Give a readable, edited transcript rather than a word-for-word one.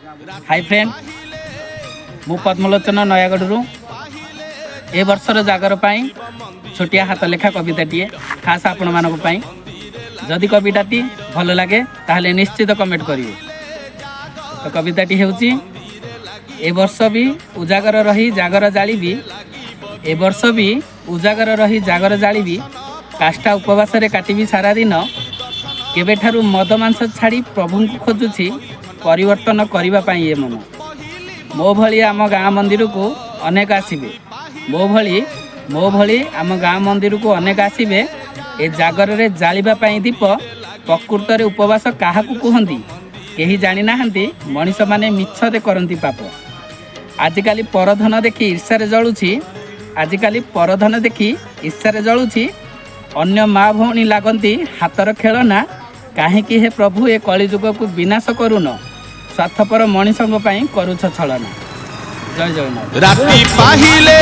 High friend, ମୁଁ ପଦ୍ମଲୋଚନ ନୟାଗଡ଼ରୁ। ଏ ବର୍ଷର ଜାଗର ପାଇଁ ଛୋଟିଆ ହାତ ଲେଖା କବିତାଟିଏ ଖାସ୍ ଆପଣମାନଙ୍କ ପାଇଁ। ଯଦି କବିତାଟି ଭଲ ଲାଗେ, ତାହେଲେ ନିଶ୍ଚିତ କମେଣ୍ଟ କରିବେ। ତ କବିତାଟି ହେଉଛି, ଏ ବର୍ଷ ବି ଉଜାଗର ରହି ଜାଗର ଜାଳିବି, ଏ ବର୍ଷ ବି ଉଜାଗର ରହି ଜାଗର ଜାଳିବି, କାଷ୍ଠା ଉପବାସରେ କାଟିବି ସାରା ଦିନ। କେବେଠାରୁ ମଦ ମାଂସ ଛାଡ଼ି ପ୍ରଭୁଙ୍କୁ ଖୋଜୁଛି, ପରିବର୍ତ୍ତନ କରିବା ପାଇଁ ଏ ମନ। ମୋ ଭଳି ଆମ ଗାଁ ମନ୍ଦିରକୁ ଅନେକ ଆସିବେ, ମୋ ଭଳି ଆମ ଗାଁ ମନ୍ଦିରକୁ ଅନେକ ଆସିବେ, ଏ ଜାଗରରେ ଜାଳିବା ପାଇଁ ଦୀପ। ପ୍ରକୃତରେ ଉପବାସ କାହାକୁ କୁହନ୍ତି କେହି ଜାଣିନାହାନ୍ତି, ମଣିଷମାନେ ମିଛରେ କରନ୍ତି ପାପ। ଆଜିକାଲି ପରଧନ ଦେଖି ଈର୍ଷାରେ ଜଳୁଛି, ଆଜିକାଲି ପରଧନ ଦେଖି ଈର୍ଷାରେ ଜଳୁଛି, ଅନ୍ୟ ମା ଭଉଣୀ ଲାଗନ୍ତି ହାତର ଖେଳନା। କାହିଁକି ହେ ପ୍ରଭୁ, ଏ କଳିଯୁଗକୁ ବିନାଶ କରୁନ, ସ୍ୱାର୍ଥପର ମଣିଷଙ୍କ ପାଇଁ କରୁଛ ଛଳନା? ଜୟ ଜଗନ୍ନାଥ। ରାତି ପାହିଲେ